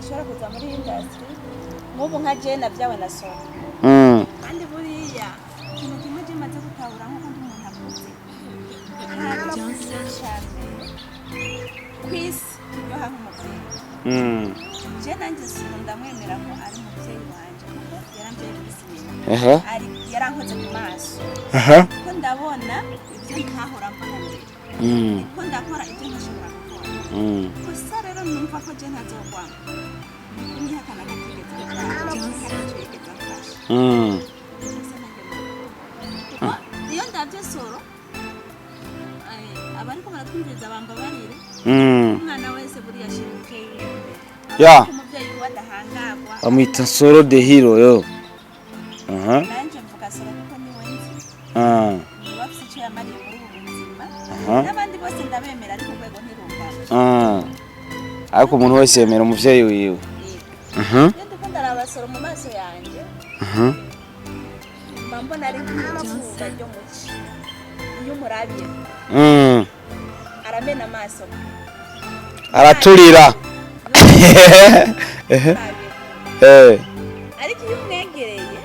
Ashobora kuza muri industry nk'ubu nka je navyawe na Soro. Kandi buriya ikintu kimwe je maze gutahura, nk'uko ndi umuntu akuze, nta kintu ca mbere kw'isi kiryoha nk'umuvyeyi. Je nanje Soro ndamwemera ko ari umuvyeyi wanje, kuko yaramvyaye muri sinema. Ari yarankoze ku maso, kuko ndabona ibyo ntahora mbona mbere, kuko ndakora ibyo ntashobora gukora. Gusa rero numva ko je ntazogwama kunyihakana ko atigeze amfasha, ntacyo yigeze amfasha. Gusa nanjye kuko iyo ndabye Soro, abariko baratwumviriza bambabarire, umwana wese buriya ashira umuvyeyi wiwe imbere. Ariko umuvyeyi wiwe adahangagwa. Bamwita Soro the Hero yo. Aha. Nanje mvuga Soro kuko niwe nzi, niwe afise ico yamariye muri ubu buzima. N'abandi bose ndabemera, ariko urwego ntirungana. Ariko umuntu wese yemera umuvyeyi wiwe. Iyo ndiko ndaraba Soro mu maso yanje, mba mbona ari nk'izuba ryo mu ci. Iyo umurabiye, aramena amaso. Araturira. Urabiye. Ariko iyo umwegereye,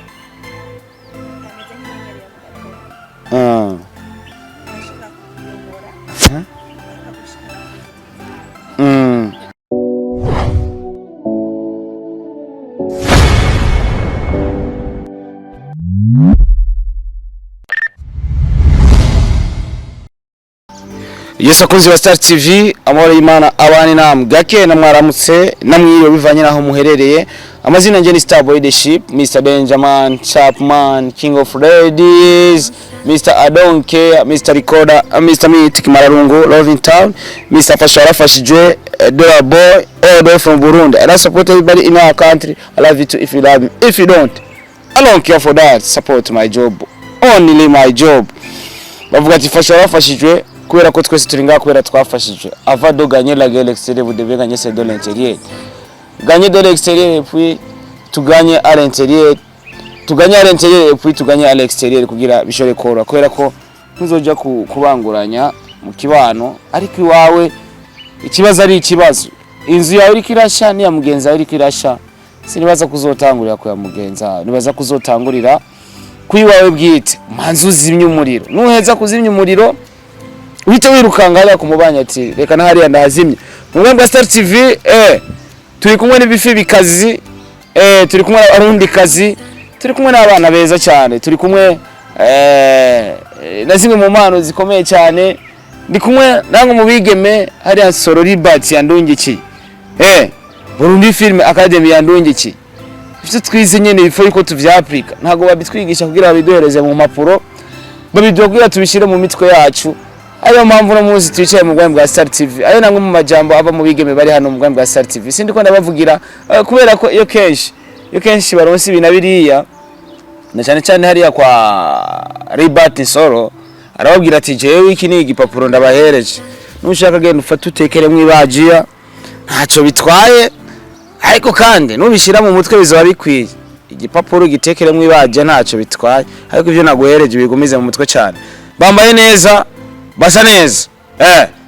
ameze nk'inyenyeri yo mu gatondo. Arashobora kukuyobora, akagushikana ku nzozi zawe. Yesu akunzi wa Star TV, amahoro y'Imana abane namwe. Gake na mwaramutse namwiriwe bivanye naho muherereye. Amazina nje ni Star Boy the Ship, Mr Benjamin Chapman, King of Ladies, Mr I don't care, Mr Recorder, Mr Meet Kimararungu, Loving Town, Mr Fasha Rafashije, Dollar Boy, all the way from Burundi. And I support everybody in our country. I love you too if you love me. If you don't, I don't care for that. Support my job. Only my job. Bavuga ati fasha wafashijwe, kubera ko twese turi ngaha kubera twafashijwe. Avant de gagner la guerre extérieure, vous devez gagner celle de l'intérieur. Gagner de l'extérieur et puis tu gagnes à l'intérieur, tu gagnes à l'intérieur et puis tu gagnes à l'extérieur, kugira bishobore koroha, kubera ko ntuzoja kubanguranya mu kibano ariko iwawe ikibazo ari ikibazo. Inzu yawe iriko irasha niya mugenzi wawe iriko irasha, sinibaza kuzotangurira kuya mugenzi wawe, nibaza kuzotangurira kwiwawe bwite. Manzi uzimye umuriro, nuheza kuzimya umuriro uhite wirukanga hariya ku mubanyi ati reka na hariya ndahazimye. Mu bwa Star TV, turi kumwe n'ibifi bikazi, turi kumwe n'abarundi kazi, turi kumwe n'abana beza cyane, turi kumwe na zimwe mu mpano zikomeye cyane. Ndi kumwe namwe mu bigeme hariya Soro Libert yandungikiye, Burundi Film Academy yandungikiye. Ivyo twize nyene bifo yuko tuvyapplika, ntabwo babitwigisha kugira babiduhereze mu mpapuro, babiduha kugira tubishyire mu mitwe yacu. Ariyo mpamvu uno munsi twicaye mu bwami bwa Star TV. Ayo namwe mu majambo ava mu bigeme bari hano mu bwami bwa Star TV. Sindi ko ndabavugira, kubera ko iyo kenshi baronse ibi na biriya, na cyane cyane hariya kwa Libert Nsoro, arababwira ati jewe iki ni igipapuro ndabahereje, nushaka genda ufate utekeremwo ibajiya, ntacyo bitwaye, ariko kandi nubishyira mu mutwe bizaba bikwiye. Igipapuro gitekeremwo ibajiya ntacyo bitwaye, ariko ibyo naguhereje bigumize mu mutwe cyane. Bambaye neza, basa neza,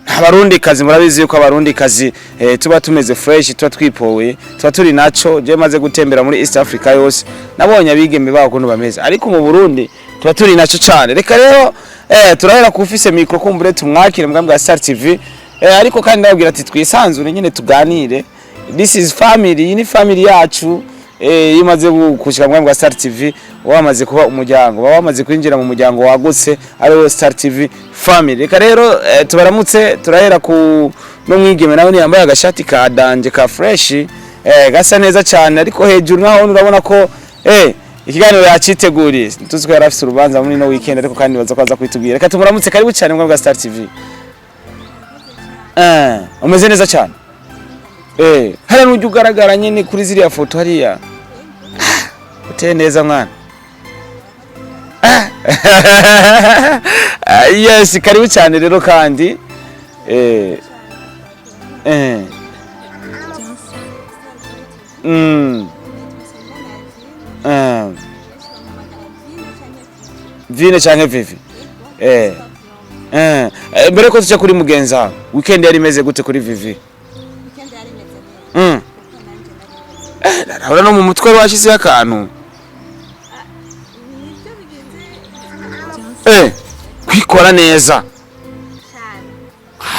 abarundi kazi. Murabizi yuko abarundi kazi tuba tumeze fresh, tuba twipowe, tuba turi naco. Je maze gutembera muri East Africa yose, nabonye abigeme baho ukuntu bameze, ariko mu Burundi tuba turi naco cyane. Reka rero turahera ku ufise micro, kumbure tumwakire mu bwa Star TV, ariko kandi ndababwira ati twisanzure nyine tuganire. This is family, iyi ni family yacu. Iyo umaze gushika mu bwa Star TV wamaze kuba umuryango, baba wamaze kwinjira mu muryango wagutse ari wo Star TV family. Reka rero tubaramutse. Turahera ku no mwigeme nawe yambaye agashati ka danje ka fresh, gasa neza cyane, ariko hejuru naho urabona ko ikiganiro yaciteguriye. Tuzi ko yari afise urubanza muri no weekend, ariko kandi baza ko aza kwitubwira. Reka tumuramutse. Karibu cyane mu bwa Star TV. Umeze neza cyane. Hariya nujya ugaragara nyine kuri ziriya foto hariya. Uteye neza mwana. Yes, karibu cyane rero kandi. Vine canke Vivi. Mbere ko tuja kuri mugenza, weekend yari imeze gute kuri Vivi? Weekend yari imeze neza, kuko nanjye Arabona no mu mutwe washizeho akantu. Nibyo bigenze. Kwikora neza. Cyane.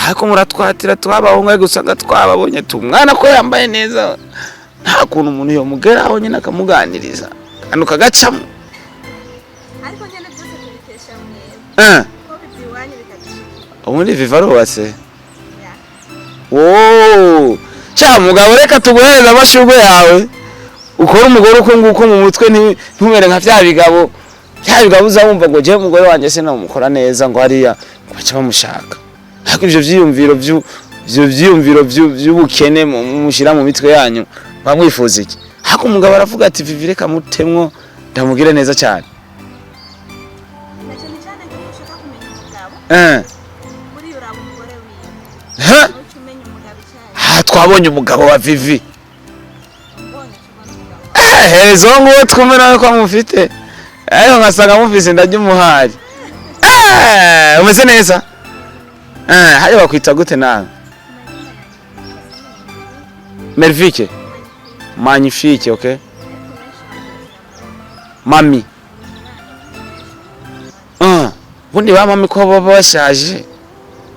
Ariko muratwatira twabahunga gusanga twababonye tu umwana ko yambaye neza, nta kuntu umuntu yomugeraho nyine akamuganiriza akantu kagacamo. Ariko nyine byose tubikesha mwebwe ko biva iwanyu bikadushikira. Ubundi Viva arubatse? Ya. Wooo, cya mugabo, reka tuguhereze amashurwe yawe, ukore umugore uko nguko mu mutwe, ntumere nka bya bigabo, bya bigabo uza wumva ngo jewe umugore wanjye sinamukora neza, ngo hariya ngo bace bamushaka. Ariko ivyo vyiyumviro vy'ubukene mushyira mu mitwe yanyu, bamwifuza iki? Ariko umugabo aravuga ati: "Vivi reka mutemwo ndamugire neza cyane." Na cyane cyane nk'iyo ushaka kumenya umugabo, buriya uraba umugore wiwe, ntuce umenya umugabo icyo ari. Ah, twabonye umugabo wa Vivi. Ubonye icyo ubona umugabo. Hereza uwo nguwo twumve nawe ko amufite, ariko nkasanga amufise ndarya umuhari. Umeze neza. Hariya bakwita gute nawe? Mervike Magnifique, okay, mami. Ubundi ba mami ko baba bashaje,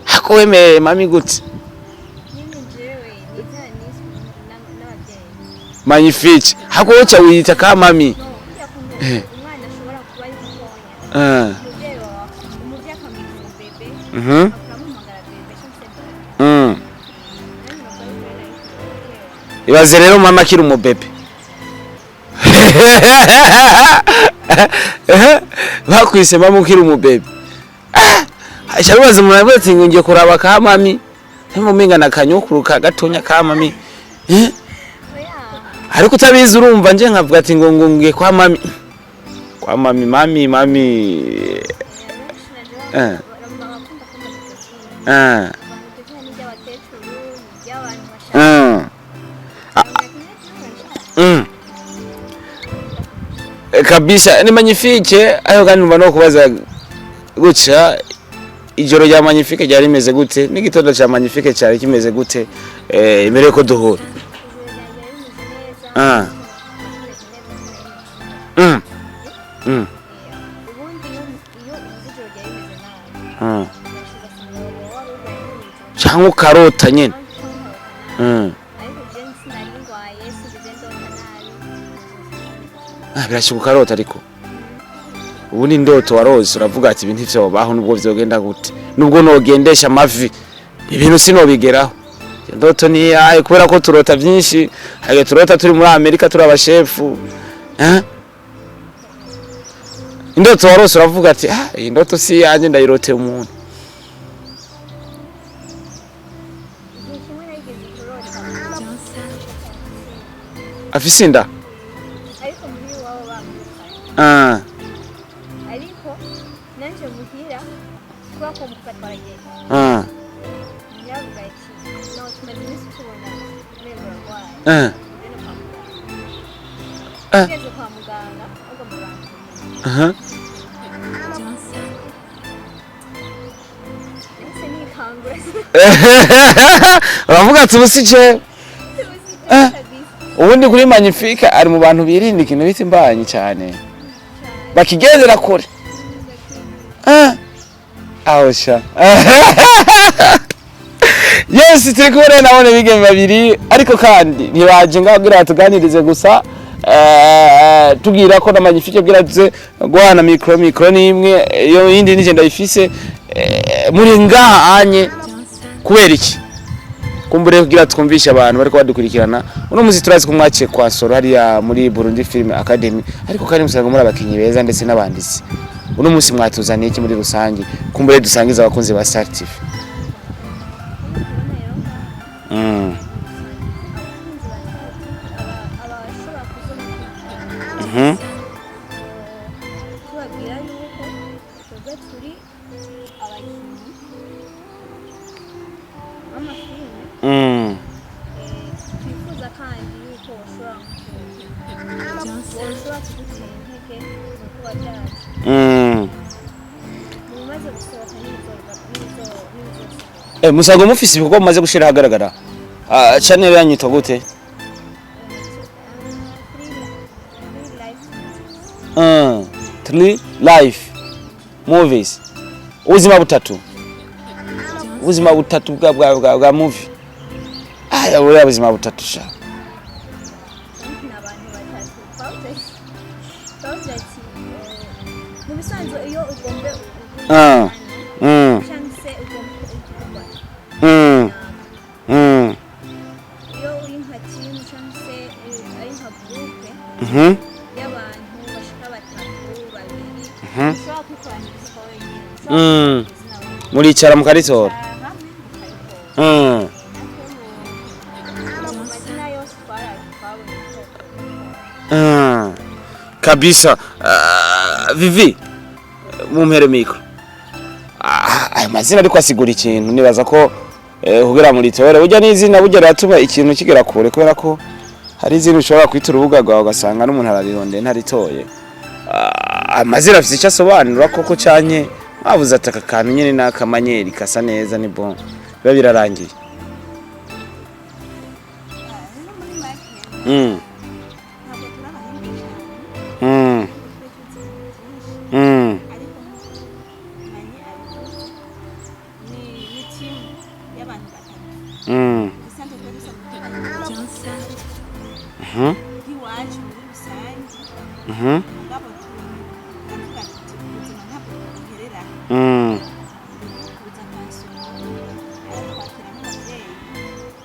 hako wemeye mami gute? Nyine jewe ni izina niswe n'ababyeyi. Magnifique, hako woca wiyita ka mami? No burya kuntu umwana ashobora kuba ari mutonya, umubyeyi wawe, umubyeyi akamwita umubebe, akamuhamagara bébé cyangwa se bébé. Nanjye bakaba bari nayitwa umubyeyi wawe. Ibaze rero mama akiri umubebe, bakwise mama ukiri umubebe. Aca bibaza umuntu avuga ati ngo ngiye kuraba ka mami, ntimumenga na kanyukuru ka gatonya ka mami. Oya. Ariko utabizi, urumva nje nkavuga ati ngo ngiye kwa mami, kwa mami, mami, mami. Benshi naje bakunda kumbaza iryo zina. Abantu iryo zina ni iry'abakecuru, ni iry'abantu bashaje. Kabisa ni Magnifique. Ayo kandi numva no kubaza gutya: ijoro rya Magnifique ryari rimeze gute, n'igitondo cya Magnifique cyari kimeze gute, imbere yuko duhura? Ijoro ryanjye ryari rimeze neza. Rimeze neza, Ubundi iyo uvuze ijoro ryari rimeze nabi, benshi ugasanga waba wari urwaye nk'ijoro. Cyangwa ukarota nyine. Cyangwa ukarota nabi. Ariko je sinari ndwaye, sinigeze ndota nabi. Ah, birashyika ukarota, ariko ubu ni indoto warose uravuga ati ibi ntivyobaho, nubwo vyogenda gute, nubwo nogendesha amavi, ibintu sinobigeraho. Iyo ndoto ni iyahe? Kubera ko turota vyinshi, hari turota turi muri Amerika turi abashefu, eh? Indoto warose uravuga ati: "Ah, iyi ndoto si iyanjye, ndayiroteye umuntu." Igihe kimwe narigeze kurota Afise inda? Ariko muhira iwabo bamwirukanye. Ariko nanje muhira, kubera ko mukobwa twaragenda, muhira avuga ati: "No tumaze iminsi tubona umengo urarwaye, ugende kwa muganga." Ugeze kwa muganga bagomba bampima. Nahise nikangura. Uravuga ati ubu si jewe. Kabisa. Ubundi kuri Magnifique ari mu bantu birinda ikintu bita imbanyi cyane, Cyane. Bakigendera kure. Aho sha, yes, turi kumwe nabone bigeme babiri, ariko kandi ntibaje ngaho kugira batuganirize gusa, tubwira ko na Magnifique bwira tuze guhana micro. Micro ni imwe, iyo yindi nije ndayifise. Muri ngaha anye kubera iki? Kumbure kugira twumvishe abantu bariko badukurikirana uno muzi, turazi ko mwaciye kwa Soro hariya muri Burundi Film Academy, ariko kandi musanga muri abakinyi beza ndetse n'abanditsi. Uno munsi mwatuzaniye iki muri rusange, kumbure dusangiza abakunzi ba Star TV? Abakunzi ba Star TV, abashobora kuzomukurikirana, tubabwira yuko twebwe turi abakinnyi b'amafilime. Twifuza kandi yuko boshobora kudutera intege mu bikorwa byacu, mu bimaze gusohoka n'ibizosohoka. Musanzwe mufise ibikorwa mumaze gushira ahagaragara? Ah, channel yanyu yitwa gute? Three life movies, ubuzima butatu, ubuzima butatu bwa movie. Aya, buriya buzima butatu sha. Ni abantu batatu. Twavuze ati mu bisanzwe iyo ugombe cyangwa se ugomba igikorwa, iyo uri nka team cyangwa se ari nka groupe y'abantu bashika batatu, babiri, ushobora kwikoranyiriza wenyine, ushobora kwikora izina wenyine. Muricara mukaritora. Hamwe mukarikora. Natwe mu mazina yose twabonye ko Kabisa. Vivi, mumpere micro. Ayo mazina ariko asigura ikintu, nibaza ko kugira muritore burya n'izina burya riratuma ikintu kigera kure, kubera ko hari izina ushobora kwita urubuga rwawe ugasanga n'umuntu ararirondeye ntaritoye. Amazina afite icyo asobanura koko canye mwabuze ati aka kantu nyene n'akamanyeri kasa neza, ni bon, biba birarangiye. Rero muri make, ntabwo turi abahinga cyane, twe tuzi ibintu byinshi, ariko Manyi abivuze, ni team y'abantu batatu. Bisanzwe twari dusanzwe tubaye nk'iwacu muri rusange, mugabo turavuga tuti ubuzima ntabwo buherera kuza kwa Nsoro, aratwakira nk'umubyeyi.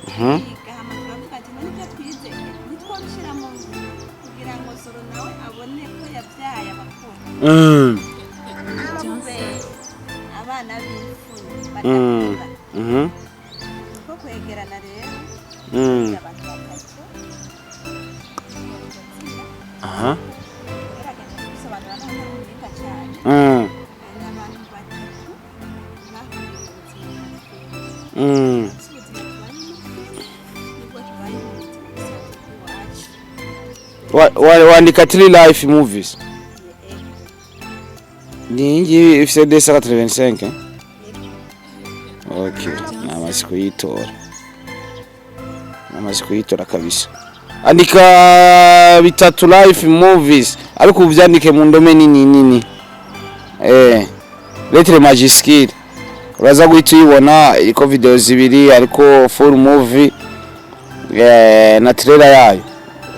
Twiga, hama turavuga ati none ibyo twize ntitwabishyira mu ngiro kugira ngo Nsoro nawe abone ko yabyaye abakuru, tube abana b'imfura badakura. Niko kwegerana rero abantu batatu. Ugerageje kubisobanura nkaho ntari umuhinga cyane, ni abantu batatu bahuriye mu buzima bwa filime. Si ubuzima tubayemo filime, nibwo tubayeho mu buzima busanzwe bw'iwacu. Wandika Three Life Movies, ni iyi ifise 285, eh? Okay, namaze kuyitora, namaze kuyitora kabisa. Andika bitatu life movies, ariko uvyandike mu ndome nini nini, lettre majuscule. Uraza guhita uyibona, iriko video zibiri, ariko full movie na trailer yayo.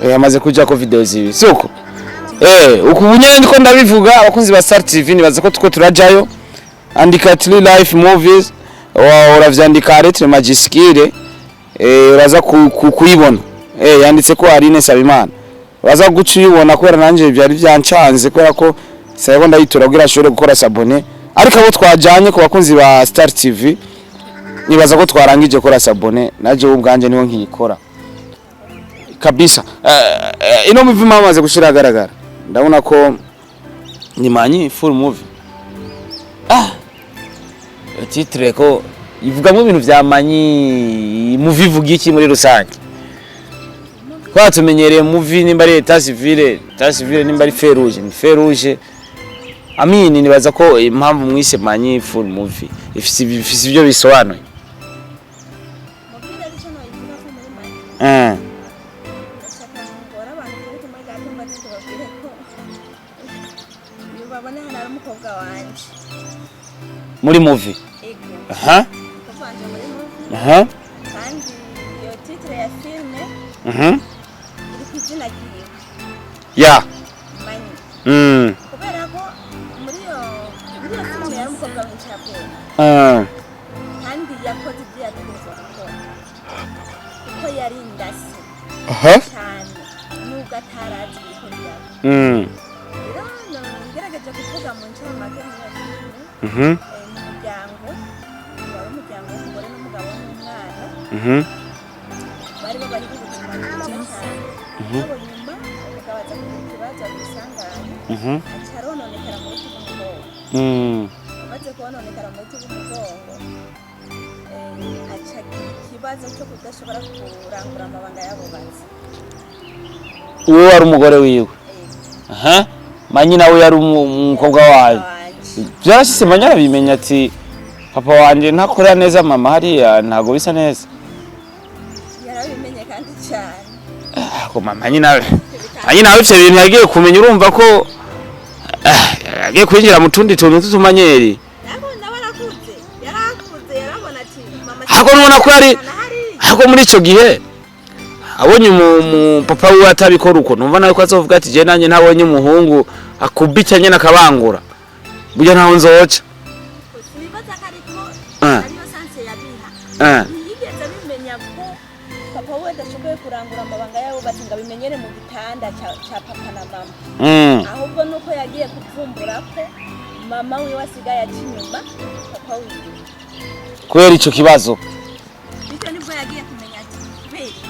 Yamaze kujako video zibiri, siko uku bunyene ndiko ndabivuga. Abakunzi ba Star TV, nibaza ko tuko turajayo. Andika Three Life Movies, uravyandika lettre majuscule, uraza kuyibona. Yanditse ko Aline Sabimana, uraza guca uyibona, kubera nanje byari byancanze, kubera ko sayiko ndayitora kugira ashobore gukora s'abonner. Ariko abo twajanye ku bakunzi ba Star TV, nibaza ko twarangije gukora s'abonner, naje ubwanje niho nkiyikora kabisa. Ino movie mwamaze gushira agaragara, ndabona ko ni Manyi full movie. Titre ko ivugamo ibintu vya Manyi. Movie ivuga iki muri rusange? Kwa tumenyereye movie nimba ari état civil, état civil, nimba ari feu rouge, ni feu rouge. Amini, nibaza ko impamvu mwise Manyi full movie ifise ibyo bisobanuye. Mubwira icyo noyivuga ko muri make, ndashaka ngora abantu turi kumwe gato, mbaze tubabwire ko uyu babona hano ari umukobwa wanje. Muri movie? Ego. Aha. Umukobwa wanje muri movie. Kandi iyo titre ya filme iri ku izina ryiwe. Manyi, kubera ko muri iyo filime yari umukobwa w'incabwenge, kandi yakoze ibyo yategerezwa gukora, kuko yari indasi cyane nubwo atarazi ibiko biraba. Rero ngerageje kuvuga mu ncamake muri iyo filime, ni umuryango, wari umuryango w'umugore n'umugabo n'umwana. Bari babayeho ubuzima bwiza cyane, ariko nyuma umugabo aza kugira ikibazo agisanganya, aca arononekara mu ruti rw'umugongo. Amaze kononekara mu ruti rw'umugongo, aca agira ikibazo cyo kudashobora kurangura amabanga y'abubatsi. Uwo wari umugore wiwe? Aha, Manyi nawe yari umukobwa wayo? Wanje. Byarashyize Manyi arabimenya ati papa wanje ntakorera neza mama hariya, ntabwo bisa neza. Yarabimenye kandi cyane. Ako Manyi nawe, Manyi nawe ivyo bintu yagiye kumenya, urumva ko Agiye kwinjira mu tundi tuntu tw'utumanyeri. Nabo nawe arakuze, yarakuze, yarabona ati mama. Ahubwo nubona ko yari hariya. Ahubwo muri ico gihe abonye umu papa wiwe atabikora uko, numva nawe ko azovuga ati: "Je nanjye ntabonye umuhungu akubita nyene akabangura, burya ntaho nzoca." Sinibaza ko ariko ariyo sens yabiha. Ntiyigeze abimenya ko papa we adashoboye kurangura amabanga y'abubatsi ngo abimenyere mu gitanda ca papa na mama. Ahubwo nuko yagiye kuvumbura ko mama wiwe asigaye aca inyuma papa wiwe. Kubera ico kibazo. Bityo nibwo yagiye kumenya ati kubera iki?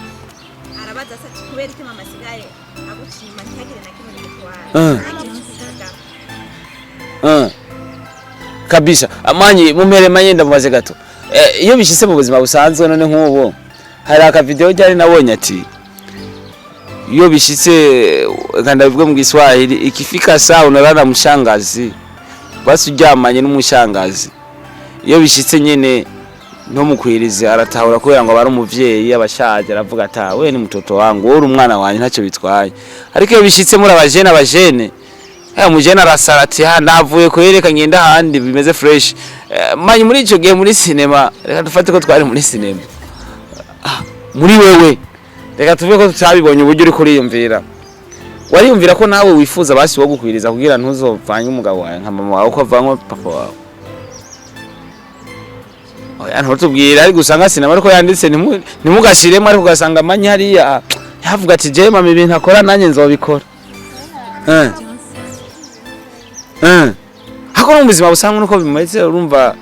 Arabaza se ati: "Kubera iki mama asigaye aguca inyuma, ntihagire na kimwe bimutwara?" Ntihagire icyo bivugaho. Kabisa amanyi mumere manye ndamubaze gato. Iyo bishitse mu buzima busanzwe, none nk'ubu hari aka video ryari nabonye ati iyo bishitse, kanda bivuge mu Giswahili, ikifika saa unalala mshangazi, basi uryamanye n'umushangazi, iyo bishitse nyene ntumukwirize, aratahura kubera ngo aba ari umuvyeyi abashaje, aravuga ati: "Ah, we ni mtoto wangu, wowe uri umwana wanjye, ntacyo bitwaye." Ariko iyo bishitse muri abajene, umujene arasara ati: "Ha, navuye kwereka ngenda ahandi bimeze fresh." Manyi muri ico gihe muri cinema, reka dufate ko twari muri cinema. Muri wewe, reka tuvuge ko tutabibonye, uburyo uri kuriyumvira, wariyumvira ko nawe wifuza basi wo gukwiriza kugira ntuzovange umugabo wawe nka mama wawe uko avanywa papa wawe? Oya, ntutubwire, ariko usanga sinema ariko yanditse ntimugashiremo, ariko ugasanga amanyi hariya yavuga ati: "Jewe mama ibintu akora nanjye nzobikora." Hako no mu buzima busanzwe nuko bimeze, urumva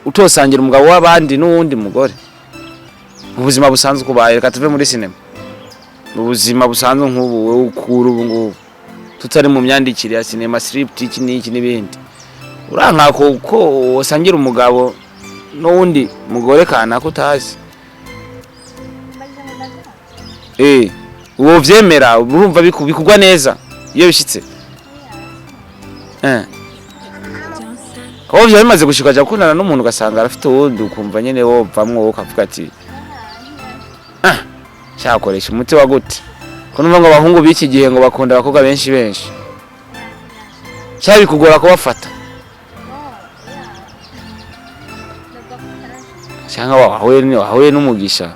utosangira umugabo w'abandi n'uwundi mugore mu buzima busanzwe kubaye? Reka tuve muri sinema, mu buzima busanzwe nk'ubu wowe ukura ubu ngubu, tutari mu myandikire ya sinema, script, iki n'iki n'ibindi, uranka ko wasangira umugabo n'uwundi mugore kanaka utazi? Uwo vyemera, urumva bikugwa neza iyo bishitse? Aho vyaba bimaze gushika aja gukundana n'umuntu ugasanga arafite uwundi, ukumva nyene wovamwo wowe ukavuga ati: "Ah, shakoresha umuti wa gute?" Ko numva ngo abahungu b'iki gihe ngo bakunda abakobwa benshi benshi, sha bikugora kubafata, cyangwa wahuye n'umugisha.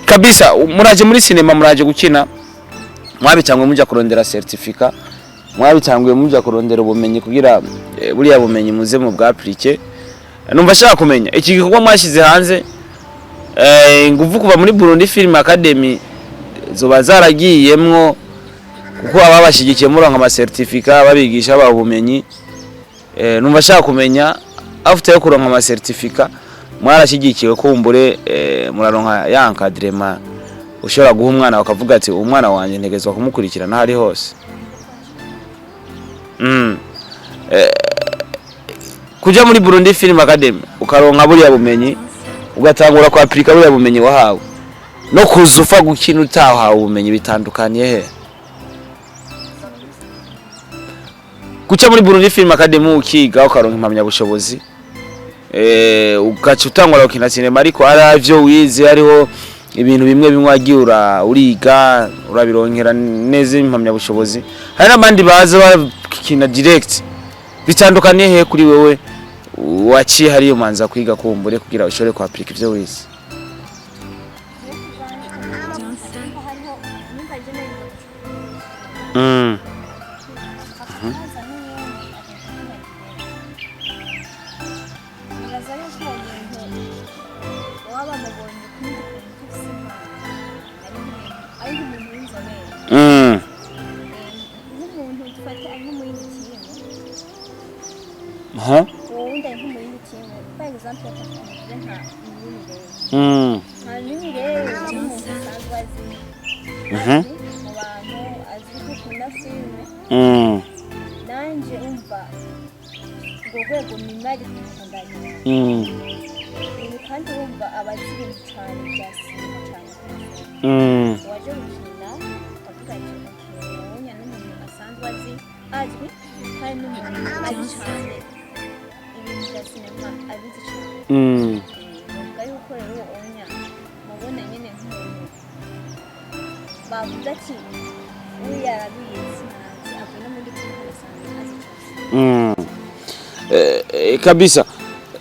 Kabisa muraje muri sinema, muraje gukina, mwabitangwe muja kurondera certificat, mwabitanguye muja kurondera ubumenyi kugira buriya bumenyi muze mu bw'applique. Numva ashaka kumenya iki gikorwa mwashyize hanze, ingufu kuva muri Burundi Film Academy zoba zaragiyemwo, kuko ababashigikiye muronka ama certificat, babigisha, baha ubumenyi. Numva ashaka kumenya after yo kuronka ama certificat, mwarashyigikiwe kumbure, muraronka ya encadrement ushobora guha umwana bakavuga ati: "Umwana wanjye ntegezwa kumukurikirana aho ari hose." Kuja muri Burundi Film Academy ukaronka buriya bumenyi, ugatangura kwapurika buriya bumenyi wahawe, no kuza ufa gukina utahawe ubumenyi, bitandukaniye he? Guca muri Burundi Film Academy ukiga, ukaronka impamyabushobozi, ugaca utangura gukina sinema, ariko hari ivyo wize, hariho ibintu bimwe bimwe wagiye uriga, urabironkera neza impamyabushobozi. Hari n'abandi baza bakina direct. Bitandukaniye he kuri wewe waciye hariyo manza kwiga kumbure kugira ushobore kwapurika ivyo wize? Hariho nimba je nari haza n'uwundi agakina, nibaza yuko uwo muntu waba bamubonye ukundi kuntu ko ufise impano, ari nk'umuntu w'inzobere. Nk'umuntu dufate ari nko mu yindi timu, uwo wundi ari nko mu yindi timu. For example, reka tuvuge nka Mimi. Nka Mimi rero ni umuntu asanzwe azi azi mu bantu, azi ko ukunda filime. Nanje umva urwo rwego Mimi ari kumukundanya. Ibi kandi wumva aba azi ibintu cane bya sinema cane kurusha waje gukina, avuga ati: "Okay, ubonye n'umuntu asanzwe azi, azwi kandi n'umuntu azi cane ibintu bya sinema, abizi cane." Bavuga yuko rero onya mubona nyene nk'umuntu. Avuga ati uriya arabizi, ntazi avuye no muri kumwe asanzwe azi ico. Kabisa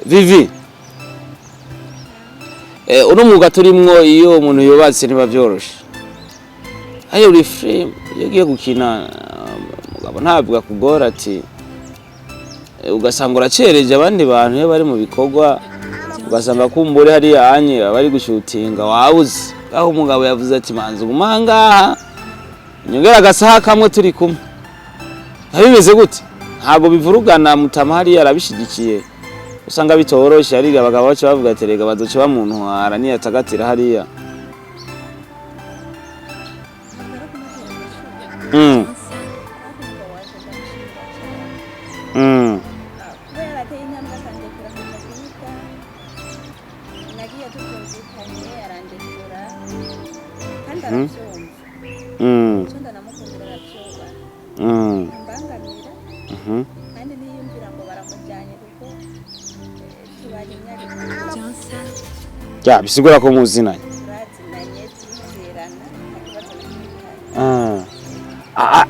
Vivi, uno mwuga turimwo, iyo umuntu yubatse ntiba vyoroshe. Ayo uri free iyo ugiye gukina, umugabo ntabwo akugora ati ugasanga uracereje abandi bantu iyo bari mu bikorwa, ugasanga kumbure hariya anye bari gushutinga wabuze aho. Umugabo yavuze ati: "Manzi uguma ngaha nyongera agasaha kamwe turi kumwe." Bimeze gute? Ntabwo bivurugana mutama hariya arabishigikiye? Usanga bitoroshe hariya, abagabo baca bavuga ati: "Rega bazoca bamuntwara niyatagatira hariya." Ntabwo ari kumutera amashuri, ariko umugabo waje ndamushimira cyane kuba yarateye intambwe akandekura kuja kwiga. Nagiye tubyumvikanye, arandekura kandi arabyumva. Icyo ndanamukundira, arabyubaha, ntambangamira kandi ntiyumvira ngo baramujyanye kuko tubanye imyaka 3. Ya, bisigura ko muzinanye. Turazinanye, turizerana, nta kibazo na kimwe gihari.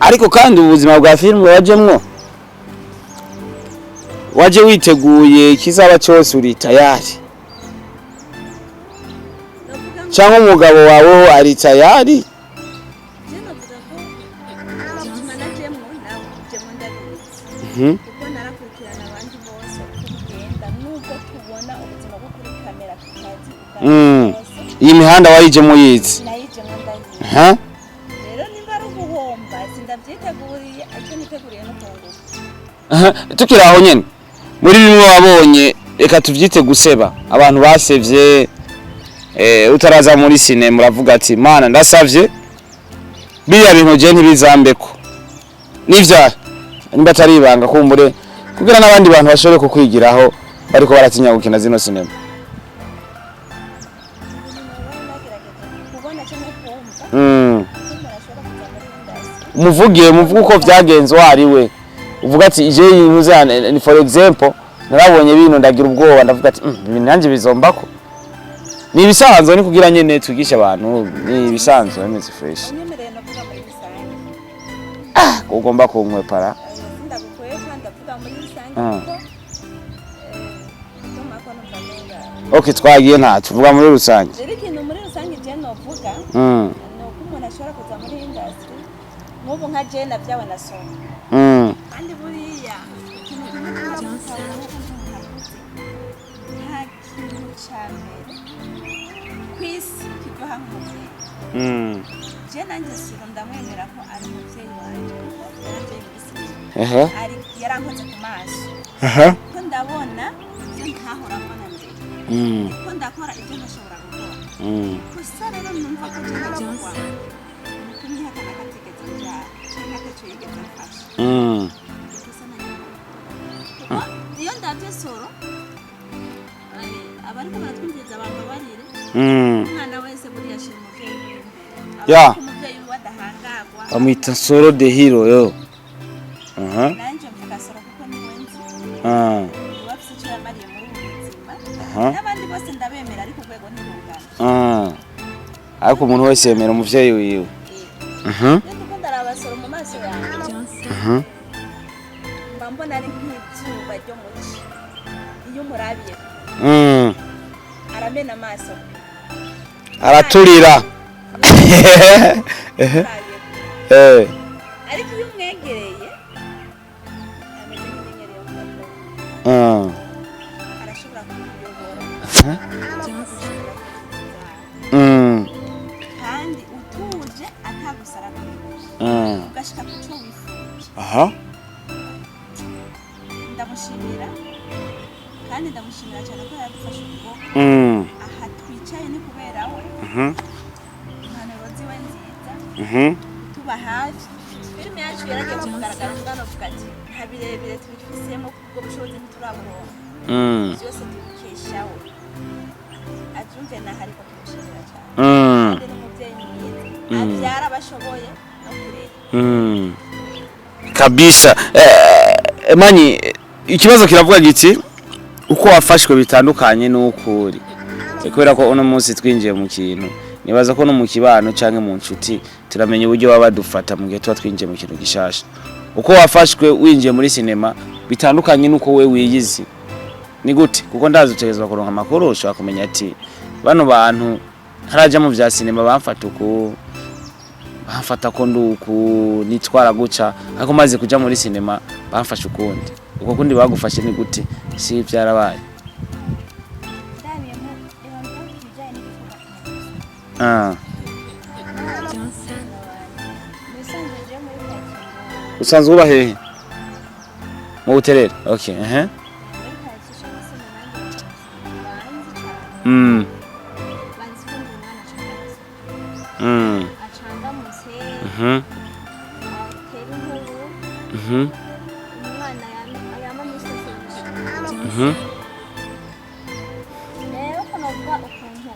Ariko kandi ubuzima bwa filime wajemwo waje witeguye ikizaba cyose, uri tayari? Novuga ngo Cyangwa umugabo wawe ari tayari? Je novuga ko ubuzima najemwo nabujemwo ndabizi, kuko narakurikirana abandi bose uko bigenda, nubwo tubona ubuzima bwo kuri kamera tutazi ubwa bwose. Iyi mihanda wayijemo yize? Nayijemwo ndayizi. Aha. Rero nimba ari uguhomba, sindavyiteguriye. Icyo niteguriye no kunguka. Aha, tukiri aho nyene, muri bimwe wabonye, reka tuvyite guseba, abantu basevye utaraza muri sinema, uravuga ati: "Mana, ndasavye biriya bintu je ntibizambeko." Nivya nimba atari ibanga, kumbure kugira n'abandi bantu bashobore kukwigiraho bariko baratinya gukina zino sinema. Ibintu baba nagerageje kubona cyangwa kumva ko umuntu ashobora kuza muri industry. Umuvuge, muvuge uko vyagenze, uwo ari we uvuga ati: "Je yinuze ni for example, narabonye bino ndagira ubwoba, ndavuga ati ibi nanjye bizombako." Ni ibisanzwe, ni kugira nyene twigishe abantu, ni ibisanzwe, bimeze fresh. Unyemereye navuga muri rusange. Ugomba kunkwepara. Sindagukwepa, ndavuga muri rusange kuko ndumva ko numva menga. Okay, twagiye, nta tuvuga muri rusange. Rero ikintu muri rusange je novuga ni uko umuntu ashobora kuza muri industry, nk'ubu nka je navyawe na soma kandi buriya ikintu kimwe tumaze gutahura nk'uko umuntu akuze, nta kintu ca mbere ku isi kiryoha nk'umuvyeyi. Je nanjye Siro ndamwemera ko ari umuvyeyi wanje, kuko yaravyaye muri sinema. Ari yarankoze ku maso ko ndabona ibyo ntahora mbona mbere, ko ndakora ibyo ntashobora gukora. Gusa rero numva ko je nabikwa nuko ntihakana ko atigeze mbyara canke ataco yigeze amfasha. Ikosa na nyuma, kuko iyo ndavye Soro, abariko baratwumviriza bambabarire, umwana wese buriya ashira umuvyeyi wiwe imbere. Aba umuvyeyi wiwe adahangagwa. Bamwita Soro the hero yo. Aha. Nanje mvuga Soro kuko niwe nzi, niwe afise ico yamariye muri ubu buzima. N'abandi bose ndabemera, ariko urwego ntirungana. Ariko umuntu wese yemera umuvyeyi wiwe. Iyo ndiko ndaraba Soro mu maso yanjye, mba mbona ari nk'izuba ryo mu ci. Iyo umurabiye aramena amaso. Araturira. Umurabiye. Ariko iyo umwegereye ameze nk'inyenyeri yo mu gatondo. Arashobora kukuyobora, arashobora kukugira kandi utuje, atagusara kuyobora, ugashika ku cyo wifuje. Ndamushimira kandi ndamushimira cyane ko yadufashe ukuboko. Aha twicaye ni kubera we, impanuro ziwe nziza, tuba hafi. Filime yacu yaragiye ku mugaragaro, tuganovuga ati nta birebire tubifisemo kubwo bushobozi ntituraburonka. Byose tubikesha we, abyumve naho, ariko tumushimira cyane. Kandi n'umubyeyi mwiza, abyara abashoboye no kurera. Kabisa. Manyi, ikibazo kiravuga giti: uko wafashwe bitandukanye n'uko uri. Kubera ko uno munsi twinjiye mu kintu. Nibaza ko no mu kibano canke mu nshuti turamenya uburyo baba badufata mu gihe tuba twinjiye mu kintu gishasha. Uko wafashwe winjiye muri sinema bitandukanye n'uko we wiyizi. Ni gute? Kuko ndazi utegerezwa kuronka amakuru, ushobora kumenya ati bano bantu ntaraja mu vya sinema bamfata uku, bamfata ko nduku nitwara guca, ariko maze kuja muri sinema bamfashe ukundi. Uko kundi bagufashe ni gute? Si vyarabaye? Ndabiyemo abantu bavuga ibijyanye n'igikorwa. Mu bisanzwe je muri karitsiye, Usanzwe uba hehe? Mu Buterere. Okay, ehe. muri karitsiye cyangwa se mu bandi banzi cyane, banzi ko ndi umwana acangutse, acangamutse, atera inkuru, umwana yama minsi yose yishimye. Rero ko navuga ukuntu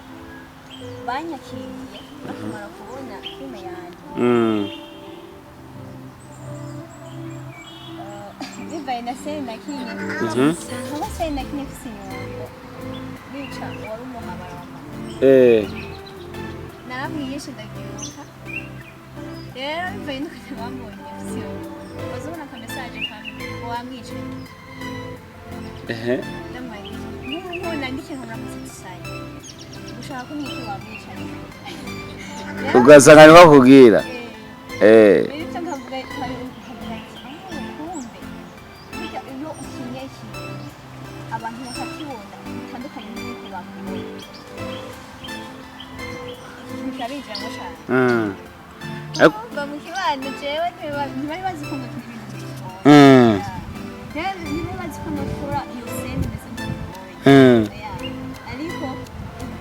banyakiriye bakamara kubona filime yanjye, bivaye na scène nakinye, nkuba scène nakinye mfise inyundo bica uwari umuhabara wa mama, naramwiyeshe ndabyibuka. Rero bivaye n'ukuntu bambonye mfise iyo nyundo, bazobona aka message kamwe ngo wamwicaye. Ndamwandikiye nk'ubu nk'ubu nandikiye nkamuramuze dusaye gushaka ko mwiki wamwicaye. Ugasanga ni bakubwira. Rero icyo nkavuga ati "Ah, kumbe burya iyo ukinye ikintu abantu bakakibona bitandukanye n'uko bakibona, iki kintu kirabinjiramo cyane." Urumva mu kibano jewe ntibari bazi ko ngakina ibintu bigoye. Ntibari bazi ko nokora iyo scène imeze nk'ibigoye. Oya. Ariko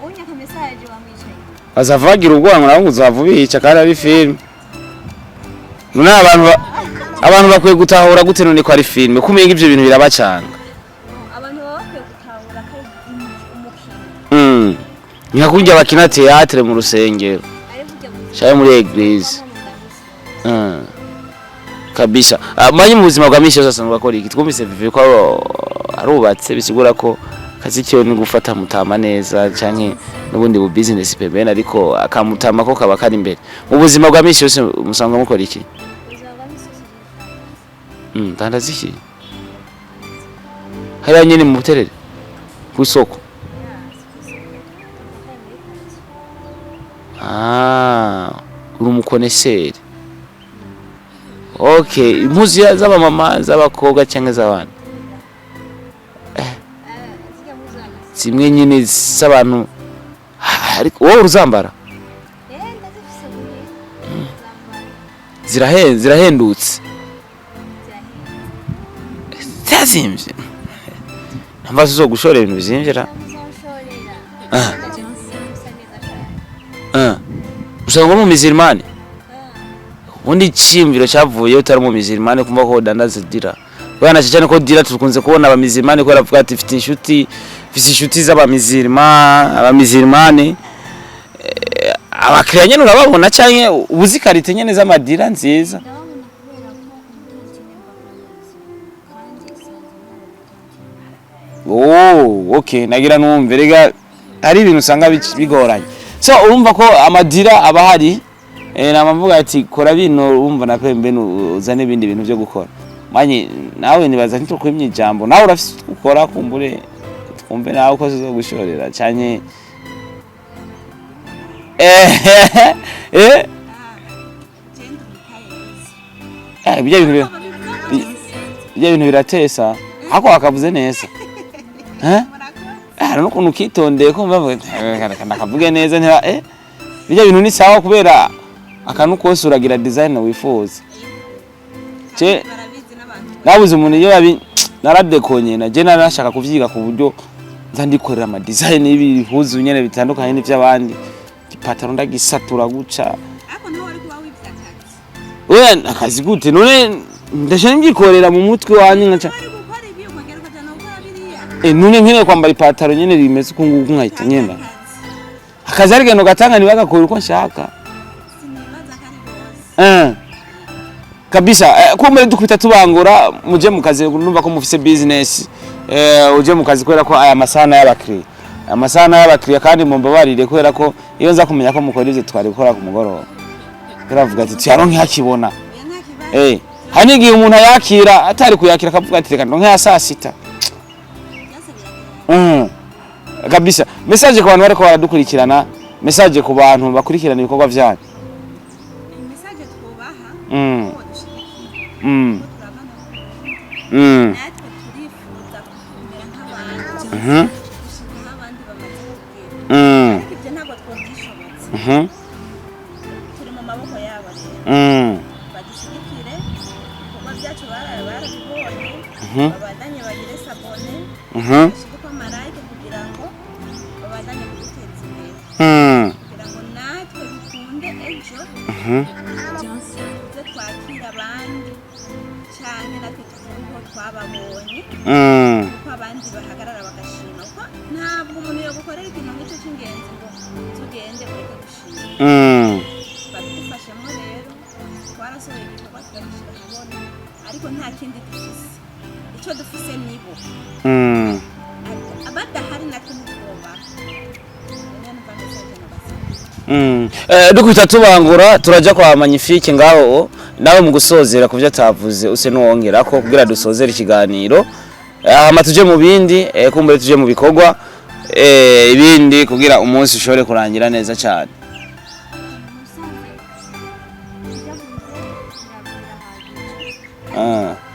unya aka message wamwicaye. Bazava bagira ubwoba ngo nabo ngo uzava ubica kandi ari filime. None abantu bakwiye gutahura gute none ko ari filime? Ko umenga ivyo bintu birabacanga. Abantu baba bakwiye gutahura ko ari umukino. Ni nka kurya bakina théâtre mu rusengero ari burya buzima canke muri église. bubamo mu ndamutso. Kabisa. Manyi mu buzima bwa misi yose asanzwe akora iki? Twumvise Vivi ko arubatse, bisigura ko kazi kiwe ni gufata mutama neza canke n'ubundi bu business pembeni, ariko akamutama ko kaba kari imbere. Mu buzima bwa misi yose musanzwe mukora iki? Ubuzima bwa misi yose ni Dandaza iki? Hariya nyene mu Buterere kw'isoko. Ya, si kw'isoko, kandi muri karitsiye. Ah, uri umu connaisseur. Okay, impuzu z'abamama, z'abakobwa canke z'abana? Zirya mpuzu zanjye. Zimwe nyine z'abantu. Ah, ariko wowe uruzambara? Eh, ndazifise buri zambara. Zirahenze, zirahendutse? Zirahenze. Zirazimvye. Ntamva zizogushorera ibintu bizimvye ra. Muzonshorera. Ah. Ndazifise, bisa neza cyane. Ah. Usanga uri umumizirimani? Ubundi iciyumviro cyavuye utari umumizirimani kumva ko udandaza dira? Kubera na cyane ko dira tukunze kubona abamizirimani, kubera bavuga ati mfite inshuti z'abamizirima, abamizirimani. Abakiriya nyene urababona canke ubuzi qualité nyene z'amadira nziza? Ndababona kubera ko umu tantine mba kandi isanzwe nkora. Oh, okay, nagira numve rega hari ibintu usanga bigoranye. So urumva ko amadira aba ahari, nama mvuga ati kora bino, urumva na pembeni uzane ibindi bintu byo gukora. Manyi nawe nibaza ntitukwimye ijambo, nawe urafise utwo ukora, kumbure twumve nawe ko zizogushorera canke Genda umutayezi. Ibyo bintu biratesa hako wakavuze neza, eh. Murakoze. Hari n'ukuntu ukitondeye kumva bavuga ati, "Eh, ndakavuge neza ntiba bijya bintu ni sawa kubera akantu kose uragira design wifuza." Barabizi n'abantu. Nabuze umuntu iyo yabi naradekonye na je narashaka kuvyiga ku buryo nza ndikorera ama design y'ibihuzu nyene bitandukanye n'ivy'abandi, ipataro ndagisatura guca. Ariko niho wari kuba wivye akazi. We akazi gute none? Ndashaka mbyikorera mu mutwe wanje nkaca. Wari gukora ibi ukongera ukaja no gukora biriya. None nkeneye kwambara ipataro nyene rimeze uku nguku nkahita nyenda. Akazi. Akazi ariko gatanga ntibagakora uko nshaka. Sinibaza ko ari bose. Kabisa, kumbe dukubita tubangura muje mu kazi, numva ko mufise business, uje mu kazi kubera ko aya masana y'abakiriya. Amasaha n'ay'abakiriya, kandi mumbabarire, kubera ko iyo nza kumenya ko mukora ivyo twari gukora ku mugoroba, turavuga ati tuyaronke hakibona. Oya, nta kibazo. Hari n'igihe umuntu ayakira atari kuyakira, akavuga ati reka ndonke ya saa sita. Byose biragenda. Kabisa, message ku bantu bariko baradukurikirana, message ku bantu bakurikirana ibikorwa vyanyu. Message twubaha ko dushyigikiye, ko turabana, natwe turifuza kumera nk'abandi, gushika aho abandi bamaze kugera, ariko ibyo ntabwo twabyishobotse. Turi mu maboko yabo rero. Badushyigikire, ibikorwa byacu barabibonye. Babandanye bagire s'abonner, bashyireko ama like kugira ngo babandanye kuduteza imbere, kugira ngo natwe bikunde ejo tuze twakira abandi, cyane natwe tuvuge ko twababonye, kuko abandi bahagarara bagashima, kuko ntabwo umuntu yogukorera ikintu nk'icyo cy'ingenzi ngo tugende ureke gushima. Babidufashemo rero. Twarasohoye igikorwa, turagishyira ahabona, ariko nta kindi dufise. Icyo dufise nibo. Badahari natwe ntitwobaho. Niyo numva message nabasaba. Dukubita tubangura, turaja kwa Magnifique ngaho nawe mu gusozera ku byo atavuze, use nuwongera ko kugira dusozere ikiganiro. Hama tuje mu bindi, kumbure tuje mu bikorwa, ibindi, kugira umunsi ushobore kurangira neza cyane. Musanze ibyo avuze birahagije.